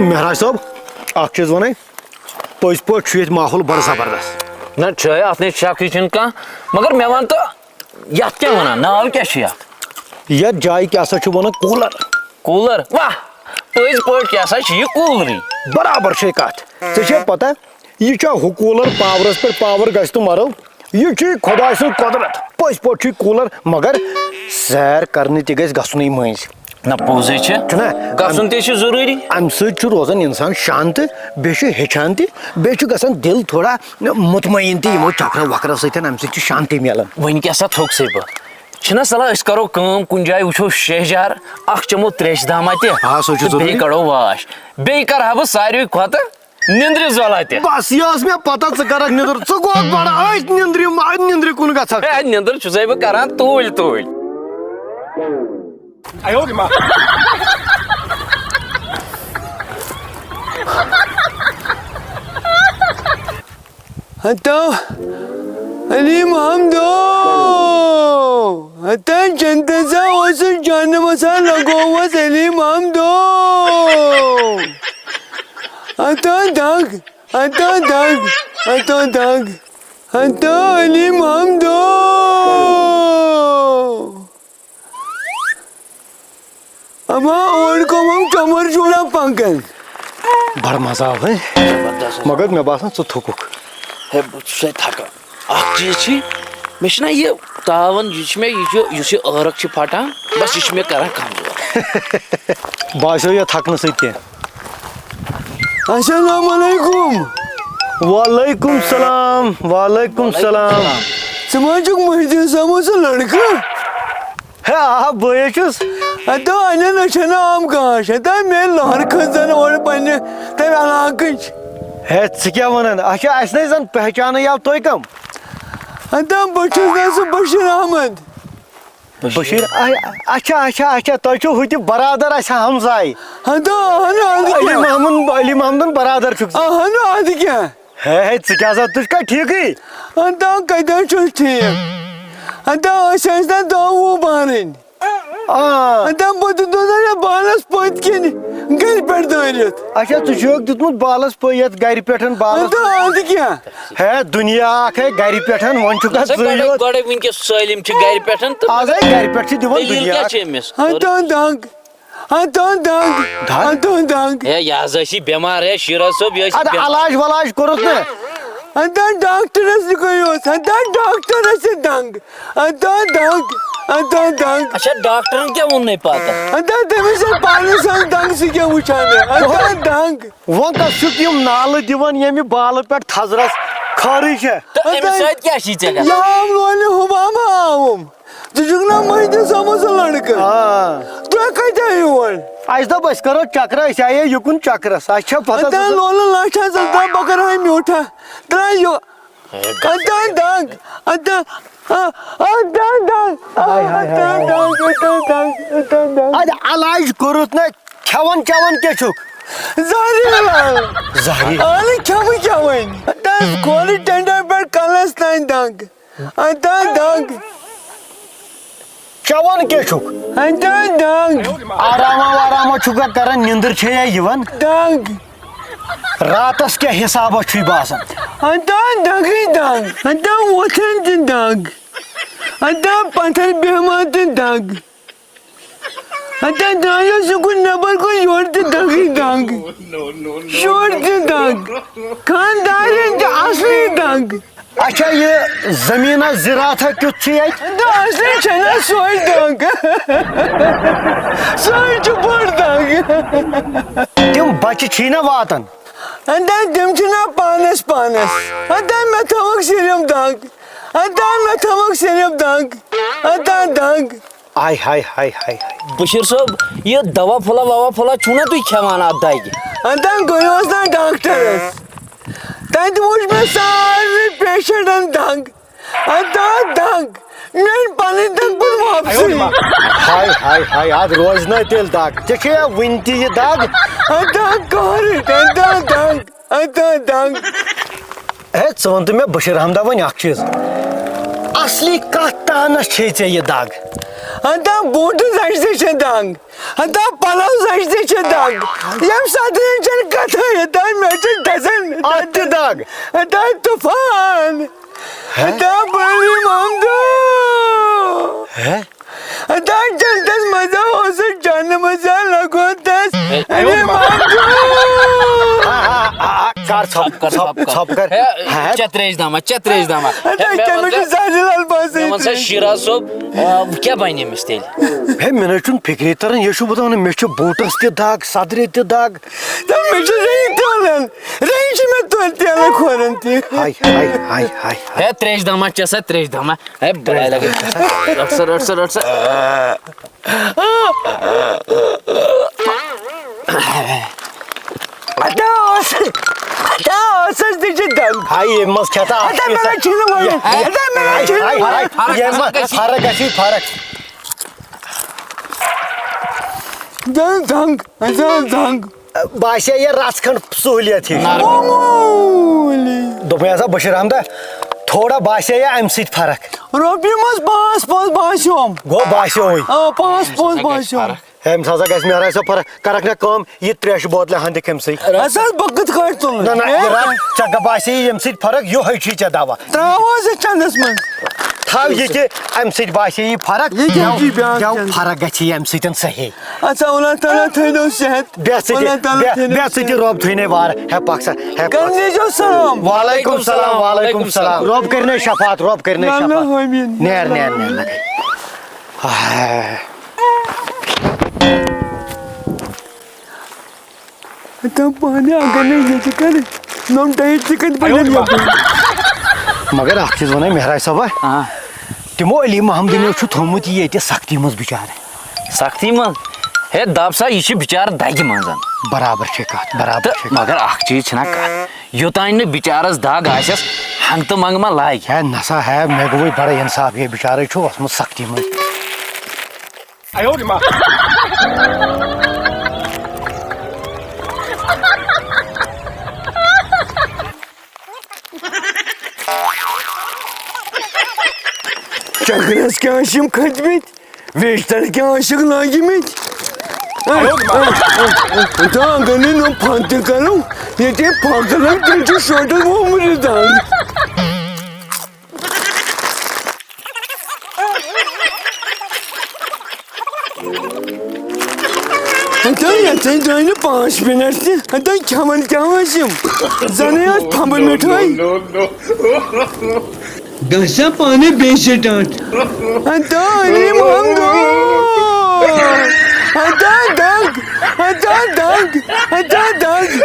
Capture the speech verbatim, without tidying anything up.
مہراج صٲب، اکھ چیٖز وَنَے، پٔزۍ پٲٹھۍ چھُ ییٚتہِ ماحول بڑٕ زبردست۔ نہ، چھُ، اَتھ نَے شکٕے چھُنہٕ کانٛہہ۔ مگر مےٚ وَن تہٕ، یَتھ کیٛاہ وَنان؟ ناو کیٛاہ چھُ یَتھ؟ یَتھ جایہِ کیٛاہ سا چھُ وَنان؟ کوٗلر۔ کوٗلر؟ واہ! پٔزۍ پٲٹھۍ کیٛاہ سا چھُ یہِ کوٗلرٕے؟ برابر چھے کَتھ۔ ژےٚ چھے پَتہ، یہِ چھا ہُہ کوٗلر پاورَس پٮ۪ٹھ پاور گژھِ تہٕ مَرو؟ یہِ چھُے خۄداے سٕنٛز قۄدرت۔ پٔزۍ پٲٹھۍ چھُے کوٗلر، مگر سیر کرنہِ تہِ گژھِ گژھُنٕے مٔنٛزۍ۔ نہ، پوٚزٕے چھُ۔ چھُنہ؟ گژھُن تہِ چھُ ضروٗری۔ اَمہِ سۭتۍ چھُ روزان اِنسان شانتہٕ، بیٚیہِ چھُ ہیٚچھان تہِ، بیٚیہِ چھُ گژھان دِل تھوڑا مطمعین تہِ یِمو چکرو وکرو سۭتۍ، اَمہِ سۭتۍ چھُ شانتی میلان۔ وۄنۍ کیٛاہ سا تھوٚک سٕے بہٕ؟ چھِنہ صلاح، أسۍ کرو کٲم، کُنہِ جایہِ وٕچھو شیہجار، اکھ چٮ۪مو ترٛیشہِ دامہ تہِ، آ، سُہ چھُ تہٕ بیٚیہِ ضروٗری۔ کڑو واش۔ بیٚیہِ کرٕ ہا بہٕ ساروی کھۄتہٕ نِندرِ زۄلہ تہِ۔ بس، یہِ ٲس مےٚ پتہ، ژٕ کرکھ نِندٕر، ژٕ گوکھ بڑٕ أتھۍ نِندرِ، أتھۍ نِندرِ کُن گژھکھ۔ ہے، نِندٕر چھُسے بہٕ کران توٗلۍ توٗلۍ۔ ہتو علی محمدو، ہتو جنت سا اوسُس جہنم سا لگووس علی محمدو۔ ہتو دگ، ہتو دگ، ہتو دگ، ہتو علی محمدو۔ اما اور کو ہم کمر جوڑا پنکن۔ بڑٕ مزٕ آو، ہے؟ زبردست۔ مگر مےٚ باسان، ژٕ تھوٚکُکھ۔ ہے، بہٕ چھُسے تھکان۔ اکھ چیٖز چھِ، مےٚ چھُنہ یہِ تاون، یہِ چھُ مےٚ، یہِ چھُ، یُس یہِ عٲرق چھِ پھٹان، بس یہِ چھُ مےٚ کران کمزور۔ باسیو یہِ تھکنہٕ سۭتۍ کینٛہہ؟ السلام علیکم۔ وعلیکم السلام، وعلیکم السلام۔ ژٕ ما چھُکھ محی الدین صٲبُن سُہ لڑکہٕ؟ ہے، آ، بٕے چھُس۔ ہتو، اَنٮ۪ن أچھن آم گاش، ہتا مےٚ لہر کھٔژن اورٕ پننہِ تَمہِ علاقٕچ۔ ہے، ژٕ کیٛاہ وَنان؟ اچھا، اَسہِ نَے زَن پہچانٕے آو، تُہۍ کَم؟ ہتا، بہٕ چھُس نہ سُہ بشیٖر احمد۔ بشیٖر، اَ-، اچھا، اچھا، اچھا، تۄہہِ چھُو ہُتہِ برادر اَسہِ ہمساے۔ ہتا، اہن حظ، علی کیٛاہ؟ محمد، علی محمدُن برادر چھُکھ ژٕ۔ اہن حظ، کیٛاہ؟ ہے، ہے، ژٕ کیٛاہ سا، ژٕ چھُکھا ٹھیٖکٕے؟ ہتا کتہِ چھُس ٹھیٖک؟ ہتا أسۍ ٲسۍ نہ دہ وُہ بارٕنۍ۔ آ۔ ہتا بہٕ تہِ دوٚدُس نہ بالس پٔتۍ کِنۍ گرِ پٮ۪ٹھ دٲرِتھ۔ اچھا، ژٕ چھُکھ دیُتمُت بالس پٔتۍ یتھ گرِ پٮ۪ٹھ بالس۔ ہتا اَدٕ کیٛاہ؟ ہے، دُنیا اکھ ہے گرِ پٮ۪ٹھ، وۄنۍ چھُکھ اتھ نسا، گۄڈے، زٕے یوت۔ گۄڈے وٕنکیٚس سٲلِم چھِ گرِ پٮ۪ٹھ تہٕ آز ہے گرِ پٮ۪ٹھ چھِ دِوان دٔلیٖل دُنیا کیٛاہ اکھ۔ چھِ أمِس؟ ہتا دنگ۔ ہتا دنگ۔ دنگ؟ ہتا دنگ۔ ہے، یہِ حظ ٲسی بٮ۪مار، ہے، شیرا صٲب، یہِ ٲسی اَدٕ بٮ۪مار۔ علاج ولاج کوٚرُتھ نہ؟ ہتا ڈاکٹرس نِکُے اوس، ہتا ڈاکٹرس چھِ دنگ، ہتا دنگ، ہتا دنگ۔ اچھا، ڈاکٹرن کیٛاہ ووٚننَے پتہٕ؟ ہتا تٔمِس چھِ پانس سۭتۍ دنگ، سُہ کیٛاہ وٕچھان مےٚ؟ ہتا دنگ۔ وۄنۍ کتھ چھُکھ یِم نالہٕ دِوان ییٚمہِ بالہٕ پٮ۪ٹھ تھزرس خٲرٕے چھےٚ؟ تہٕ أمِس ہتا سۭتۍ کیٛاہ چھی ژےٚ گژھان؟ یہِ آو لونہِ ہُمامہٕ آوُم۔ ژٕ چھُکھ نا محی الدین صٲبُن سُہ لڑکہٕ؟ آ۔ تُہۍ کتہِ آیِو وۄنۍ؟ اَسہِ دوٚپ أسۍ کرو چکرا، أسۍ آیے یُکُن چکرس، اَسہِ چھےٚ پتہ ادا ژٕ لولہٕ لچھ حظ، ادا بہٕ کرٕ ہا میوٗٹھا۔ ترٛاو یہِ۔ ادا دنگ، ادا، آ، ادا دنگ، ہاے، ہاے، ہاے، ادا ہاے۔ دنگ، ادا دنگ، ادا دنگ۔ اَدٕ علاج کوٚرُتھ نہ، کھٮ۪وان چٮ۪وان کیٛاہ چھُکھ؟ زہریٖلا۔ زہریٖلا۔ اہنُو کھٮ۪مہٕ کیٛاہ وۄنۍ؟ ادا کھولہٕ ٹٮ۪نڈر پٮ۪ٹھ کلس تام دنگ۔ ادا دنگ۔ چٮ۪وان کیٛاہ چھُکھ؟ ادا دنگ۔ آراما واراما چھُکھا کران، نِندٕر چھے یا یِوان؟ دنگ۔ راتس کیٛاہ حسابا چھُے باسان؟ ادا دنگٕے دنگ۔ ادا وۄتھان تہِ دنگ۔ ادا پتھر بیہوان تہِ دنگ۔ ہتا درٛایس یہِ کُن نٮ۪بر کُن، یورٕ تہِ دنگٕے دنگ۔ یورٕ تہِ دنگ۔ خاندارٮ۪ن تہِ اصلی دنگ۔ اچھا، یہِ زٔمیٖنا زِراعتا کیُتھ چھُ ییٚتہِ؟ ہتا اصلی چھَنا سۄے دنگ۔ سۄے چھِ بٔڑ دنگ۔ تِم بچہِ چھی نہ واتان؟ ہتا تِم چھِنہ پانس پانس۔ ہتا مےٚ تھٲوٕکھ صرف دنگ۔ ہتا مےٚ تھٲوٕکھ صرف دنگ۔ ہتا دنگ۔ آے ہاے ہاے ہاے ہاے۔ بشیر صٲب، یہِ دوا پھوٚلہ ووا پھوٚلہ چھُو نا تُہۍ کھٮ۪وان اَتھ دگہِ؟ اَتٮ۪ن گٔیوس نا ڈاکٹرس۔ تَتہِ وُچھ مےٚ سارنٕے پیشنٹن دنگ۔ اَتھ آو دنگ۔ مےٚ أنۍ پنٕنۍ دنگ پتہٕ واپسٕے۔ ہاے ہاے ہاے، اَتھ روزِ نا تیٚلہِ دگ؟ ژےٚ چھےٚ یا وُنہِ تہِ یہِ دگ؟ اَتھ آو کارٕچ، اَتھ آو دنگ۔ اَتھ آو دنگ۔ ہے، ژٕ وَن تہٕ مےٚ، بشیر احمدا، وۄنۍ اکھ چیٖز۔ اصلی کتھ تانس چھے ژےٚ یہِ دگ؟ ہتا بوٗٹہٕ زَچھِ تہِ چھِ دَگ، ہتا پَلو زَچھِ تہِ چھِ دَگ۔ ییٚمہِ ساتہٕ یہِ چھَنہٕ کَتھٕے، ہتا مےٚ چھِ دَزان۔ اَتھ تہِ دَگ؟ ہتا طوفان، ہتا بٔلی مامدو۔ ہے؟ ہتا جنتَس منٛز اوس سُہ جنہٕ منٛز لَگوتَس۔ ہے، اَمے مامدو۔ آ، آ، آ، آ، کر ژھۄپ، ژھۄپ کر، ژھۄپ، ژھۄپ کر، ژھۄپ کر۔ ہے، ہے۔ چتریش داما، چتریش داما۔ ہتا ہے، مےٚ کیٛاہ وَن مےٚ چھُ سا، زَہرِ لَل باسان مےٚ وَن سا، ترٛیش؟ شیرا صٲب، آ، کیٛاہ بَنہِ أمِس تیٚلہِ؟ ہے، مےٚ نہ حظ چھُنہٕ فِکرے تَران، یہِ چھُ بہٕ دَپان، مےٚ چھُ بوٗٹَس تہِ دَگ، صدرِ تہِ دَگ۔ تہٕ مےٚ چھُ رٕے تُلان، رٕے چھِ مےٚ تُلۍ تیلہٕ کھورَن تہِ۔ ہاے، ہاے، ہاے، ہاے، ہاے۔ ہے، ترٛیش دَما چےٚ سا، ترٛیش دَما۔ ہے، بَلاے لَگے۔ رَٹ سا، رَٹ سا، رَٹ سا۔ ہتا اوس، ہتا اوسُس تہِ چھِ دَگ۔ ہاے، ییٚمہِ منٛز کھٮ۪تھ آسہِ ہتا مےٚ نہ چھِنہٕ وَنُن، یہِ، ہتا مےٚ نہ ہاے، چھِنہٕ ہاے، وَنُن۔ ہاے، ییٚمہِ منٛز فرق گژھِ، فرق۔ دَگ، دَگ، ہتا دَگ۔ باسے یہِ رژھ کھنڈ سہوٗلیت ہِش۔ معموٗلی۔ دوٚپمَے ہسا بشیٖر احمدہ، تھوڑا باسے یہِ اَمہِ سۭتۍ فرق۔ رۄپیہِ منٛز پانٛژھ پانٛژھ باسیوم۔ گوٚو باسیووٕے۔ آ، پانٛژھ پانٛژھ باسیوم۔ ہے، أمِس ہسا گژھِ مےٚ رژھ فرق۔ کَرَکھ نا کٲم، یہِ ترٛیشہِ بوتلہِ ہَن دِکھ أمۍ سٕے۔ اَسہِ حظ بہٕ کِتھ کٲٹھۍ تُلہٕ؟ نہ، نہ، یہِ رَٹھ، ژےٚ گژھِ باسے یہِ ییٚمہِ سۭتۍ فرق، یِہوٚے چھُے ژےٚ دوا۔ ترٛاو حظ یہِ چَندَس منٛز۔ تھاو یہِ تہِ، اَمہِ سۭتۍ باسے یہِ فرق۔ یہِ کیٛاہ چھُے بیٛاکھ گٮ۪و چَندٕ؟ فرق گژھِ یہِ اَمہِ سۭتۍ صحیح۔ اَدٕ سا، اللہ تعالیٰ تھٲینو صحت۔ بیٚہہ ژٕ تہِ، اللہ تعالیٰ بیٚہہ، تھٲینو بیٚہہ ژٕ تہِ، صحت۔ رۄب تھٲینَے وارٕ۔ ہے، پَکھ سا، ہے، پَکھ۔ کَرنٲیزیو سلام۔ وعلیکم سلام، وعلیکم سلام۔ رۄب کَرنَے شفاعت، رۄب کَرنَے نہ، نہ، شفاعت۔ آمیٖن۔ نیر، نیر، نیر، نیر۔ آہ۔ تم پانہٕ اگر نہٕ ییٚتہِ کَرٕ، نوٚم ٹایِٹ تہِ کَتہِ بَنن یَپٲرۍ؟ مگر اَکھ چیٖز وَنَے مہراج صٲبا، آ۔ تِمو علی محمدٕنیو چھُ تھوٚومُت یہِ ییٚتہِ سختی منٛز بِچارٕ۔ سختی منٛز؟ ہے، دَپ سا، یہِ چھُ بِچارٕ دَگہِ منٛز۔ برابر چھے کَتھ، برابر تہٕ چھے کَتھ۔ مگر اَکھ چیٖز چھِنہ کَتھ، یوٚتانۍ نہٕ بِچارَس دَگ آسٮ۪س، ہنٛگتہٕ منٛگہٕ ما لاگہِ۔ ہے نسا ہے، مےٚ گوٚوُے بڑٕ انصاف، یے بِچارَے چھُ اوسمُت سختی منٛز۔ چکرس کیٛاہ ٲسۍ یِم کھٔتۍ مٕتۍ؟ ویشتر کیٛاہ ٲسِکھ لٲگۍ مٕتۍ؟ تہٕ اگر نہٕ یِم پھن تہِ کرو، ییٚتہِ پھن کرو، تیٚلہِ چھُ شوٹل وومُت دَگ۔ ہتو، یتھ ہے درٛاے نہٕ پانٛژھ منٹ تہِ۔ ہتو، کھٮ۪وان کیٛاہ ٲسۍ یِم؟ زَنٕے ٲس پھمبٕر مِٹھٲے۔ گژھ سا پانہٕ بیٚیہِ سٹاٹ۔ ہتو، علی محمد۔ ہتو دَگ، ہتو دَگ، ہتو دَگ۔